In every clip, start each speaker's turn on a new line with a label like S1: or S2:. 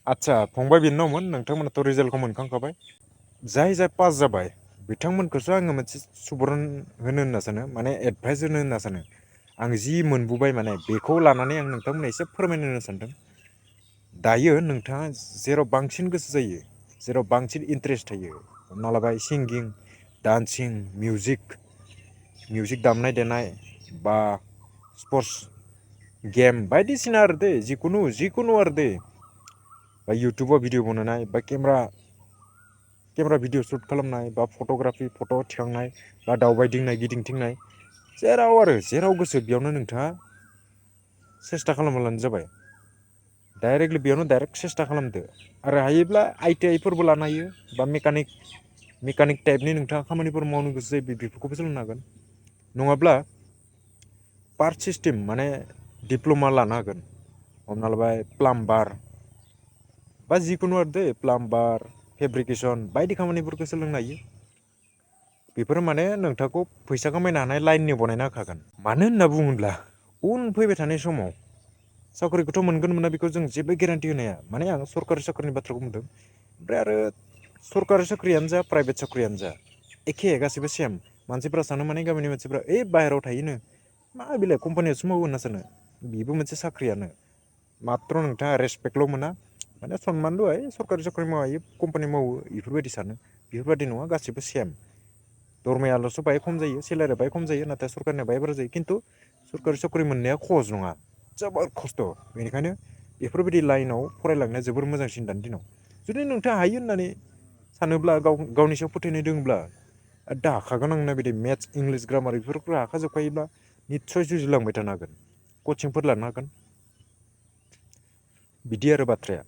S1: आदसा फंबाय बिनानावमोन नोंथांमोनाथ' रिजाल्टखौ मोनखांखाबाय जाय पास जाबाय बिथांमोनखौसो आङो मोनसे सुबुरुन होनो होनना सानो माने एडभाइस होनो होनना सानो आं जि मोनबोबाय माने बेखौ लानानै आं नोंथांमोननो एसे फोरमायनो होनो सानदों दायो नोंथाङा जेराव बांसिन गोसो जायो जेराव बांसिन इन्टारेस्ट थायो हमना लाबाय सिंगिं डान्सिं मिउजिक दामनाय देनाय बा स्पर्टस गेम बायदिसिना आरो दै जिखुनु आरो दै बा इउटुबाव भिडिअ बनायनाय बा केमेरा भिडिअ सुट खालामनाय बा फट'ग्राफि फट' थिखांनाय बा दावबायदिंनाय गिदिंथिंनाय जेराव गोसो बेयावनो नोंथाङा सेस्था खालामब्लानो जाबाय डाइरेक्टलि बेयावनो डाइरेक्ट सेस्था खालामदो आरो हायोब्ला ITI फोरबो लानो हायो बा मेकानिक टाइपनि नोंथाङा खामानिफोर मावनो गोसो जायो बेफोरखौबो सोलोंनो हागोन नङाब्ला पार्ट सिस्टेम माने दिप्ल'मा लानो हागोन हमना लाबाय प्लाम्बार बा जिखुनु आरो दै प्लाम्बार फेब्रिकेसन बायदि खामानिफोरखौ सोलोंनो हायो बेफोरो माने नोंथांखौ फैसा खामायनो हानाय लाइननि बनायना होखागोन मानो होनना बुङोब्ला उन फैबाय थानाय समाव साख्रिखौथ' मोनगोन मोना बेखौ जों जेबो गेरेन्टि होनो हाया माने आं सरकारि साख्रिनि बाथ्राखौ बुंदों ओमफ्राय आरो सरकारि साख्रियानो जा प्राइभेट साख्रियानो जा एखे गासैबो सेम मानसिफ्रा सानो माने गामिनि मानसिफ्रा बाहेरायाव थायोनो मा बेलाय कम्पानियावसो मावो होनना सानो बेबो मोनसे साख्रियानो माथ्र' नोंथाङा रेसपेक्टल' मोना माने सनमान दहाय सरकारि साख्रि मावो कम्पानि मावो बेफोरबायदि सानो बेफोरबायदि नङा गासिबो सेम दरमायाल'सो बाहाय खम जायो सेलारिया बाहाय खम जायो नाथाय सरकारनिया बाहाय बारा जायो खिन्थु सरकारि साख्रि मोननाया खहस नङा जोबोर खस्थ' बेनिखायनो बेफोरबायदि लाइनाव फरायलांनाया जोबोर मोजांसिन दानि दिनाव जुदि नोंथाङा हायो होननानै सानोब्ला गावनि सायाव फोथायनाय दङब्ला दा हाखागोन आंना बिदि मेथ्स इंलिस ग्रामार बेफोरखौ हाखाजोबखायोब्ला निस्सय जुजिलांबाय थानो हागोन कचिंफोर लानो हागोन बिदि आरो बाथ्राया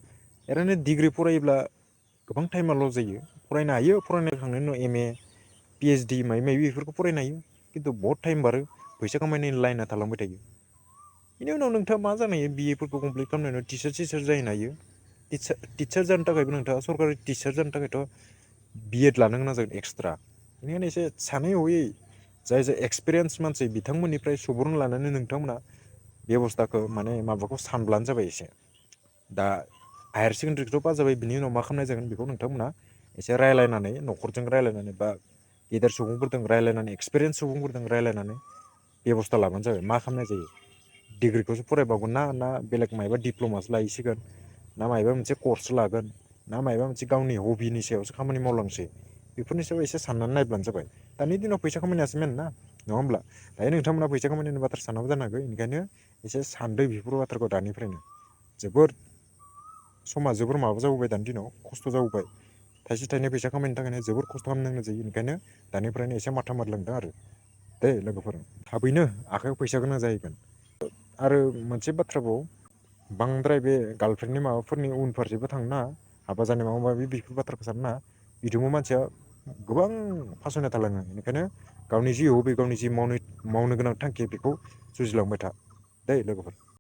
S1: ओरैनो डिग्रि फरायोब्ला गोबां टाइमा लस जायो फरायनो हायो फरायनायखांनायनि उनाव MA PhD माबा माबि बेफोरखौ फरायनो हायो खिन्थु बहुत टाइम बारो फैसा खामायनायनि लाइना थालांबाय थायो बेनि उनाव नोंथाङा मा जानो हायो BA फोरखौ कमप्लिट खालामनायनि उनाव टिचार जाहैनो हायो टिचार जानो थाखायबो नोंथाङा सरकारि टिचार जानो थाखायथ' B.Ed लानो गोनां जागोन एक्सट्रा बेनिखायनो एसे सानै हयै जाय एक्सपिरियेन्स मानसि बिथांमोननिफ्राय सुबुरुन लानानै नोंथांमोना बेब'स्थाखौ माने माबाखौ सानब्लानो जाबाय एसे दा हायार सेकेन्डारिखौथ' पास जाबाय बिनि उनाव मा खालामनाय जागोन बेखौ नोंथांमोना एसे रायलायनानै न'खरजों रायलायनानै बा गेदेर सुबुंफोरजों रायलायनानै एक्सपिरियेन्स सुबुंफोरजों रायलायनानै बेब'स्था लाबानो जाबाय मा खालामनाय जायो डिग्रिखौसो फरायबावगोन ना बेलेग मायबा डिप्ल'मासो लायसिगोन ना मायबा मोनसे कर्स लागोन ना मायबा मोनसे गावनि हबिनि सायावसो खामानि मावलांसै बेफोरनि सायाव एसे साननानै नायब्लानो जाबाय दानि दिनाव फैसा खामायनायासो मेन ना नङा होमब्ला दायो नोंथांमोना फैसा खामायनायनि बाथ्रा सानांगौ जानो हागौ ओंखायनो एसे सानदो बेफोर बाथ्राखौ दानिफ्रायनो जोबोर समा जोबोर माबा जाबोबाय दानि दिनाव खस्थ' जाबोबाय थाइसे थाइनै फैसा खामायनो थाखायनो जोबोर खस्थ' खालामनांगौ जायो ओंखायनो दानिफ्रायनो एसे माथा मारिलांदों आरो दे लोगोफोर थाबैनो आखाइयाव फैसा गोनां जाहैगोन आरो मोनसे बाथ्राबाव बांद्राय बे गार्लफ्रेन्डनि माबाफोरनि उनफारसेबो थांनो नाङा हाबा जानाय माबा माबि बेफोर बाथ्राखौ साननो नाङा बिदिबो मानसिया गोबां फासयना थालाङो बेनिखायनो गावनि जि हबि गावनि जि मावनो गोनां थांखि बेखौ जुजिलांबाय था दै लोगोफोर